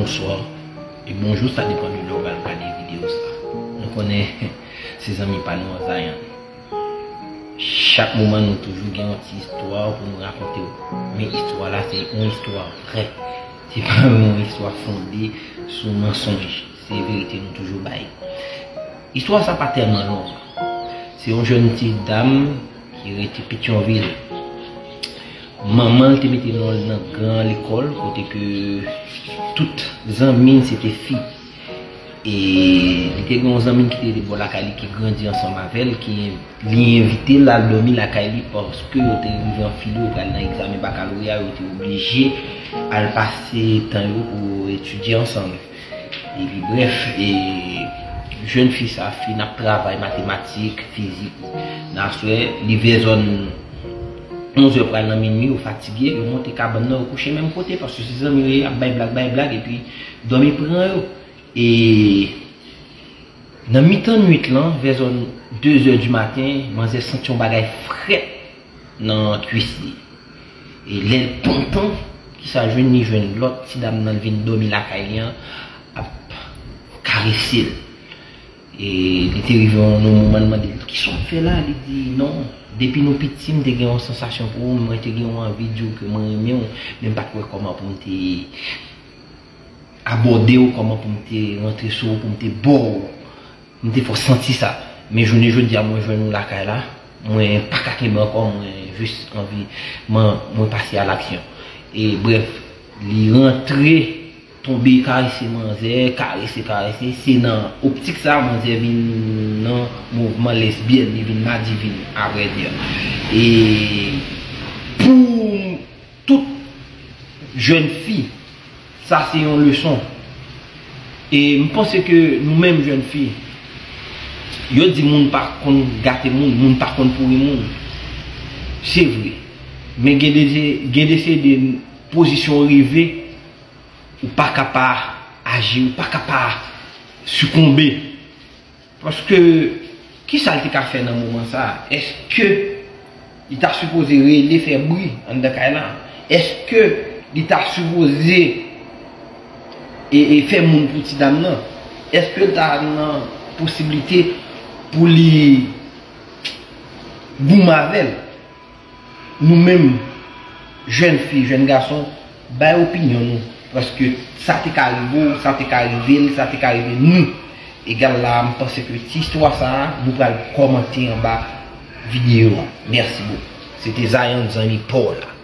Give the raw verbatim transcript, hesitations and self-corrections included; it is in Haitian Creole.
Bonswa e bonjou, sa depann de lè w pral gade videyo sa. Nou konnen se zanmi pa nou an Zayan. Chak moman nou toujou gen yon ti istwa pou nou rakonte w. Men istwa la se yon istwa vrè. Se pa yon istwa fonde sou mansonj. Se verite nou toujou bay. Istwa sa pa tèlman long. Se yon jèn ti dam ki rete Petyonvil. Manman l te mete non l nan gran lekòl kote ke tout zanmi l se te fi. E li te gen yon zanmi l ki te rete bò lakay li ki grandi ansanm avè l, ki li envite l al dòmi lakay li paske yo te rive anfile, yo pral nan egzamen bakaloreya, yo te oblije al pase tan yo pou etidye ansanm. Epi brèf, e jèn fi sa fin ap travay matematik, fizik. Nan aswè, li vè zòn onz è pral nan minui, yo fatige, yo monte kabann nan, yo kouche menm kote, paske se zanmi yo ye, ap bay blag, bay blag, epi dòmi pran yo. E nan mitan nwit lan, vè zòn de zè di maten, manzè santi yon bagay frèt nan kwis li. E lè l pantan, kisa l jwenn? Li jwenn lòt ti dam nan, l vin dòmi lakay li an, ap karese l. E li te rive yon moman, l mande l, "Kisa w ap fè la?" Li di, "Non, depi nou piti, m te gen yon sansasyon pou ou, mwen te gen yon anvi di w ke mwen renmen w, men m pa t wè kòman pou m te abòde w, kòman pou m te rantre sou ou, pou m te ba w. M te fè w santi sa. Men jounen jodi a, mwen jwenn ou lakay la, mwen pa ka kenbe ankò, mwen jis anvi, mwen, mwen pase a laksyon." E brèf, li rantre, tonbe karese manzè, karese, karese. Se nan optik sa, manzè vin nan mouvman lesbyèn, li vin madivin, avrèdi. E pou tout jèn fi, sa se yon leson. E m panse ke nou menm jèn fi, yo di moun pa konn gate moun, moun pa konn pouri moun. Se vre. Men gen de, gen de se de pozisyon w rive, ou pa ka pa aji, ou pa ka pa sikonbe. Paske, kisa l te ka fè nan moman sa a? Èske li ta sipoze rele fè bri anndan kay la? Èske li ta sipoze e, e fè moun pou ti dam nan? Èske l ta nan posiblite pou li goumen avè l? Nou menm, jèn fi, jèn gason, bay opinyon nou. Paske sa te ka rive w, sa te ka rive l, sa te ka rive nou. Egal la, m panse ke ti istwa sa a, nou pral kòmante anba videyo a. Mèsi bokou. Se te Zayan, zanmi pa w la.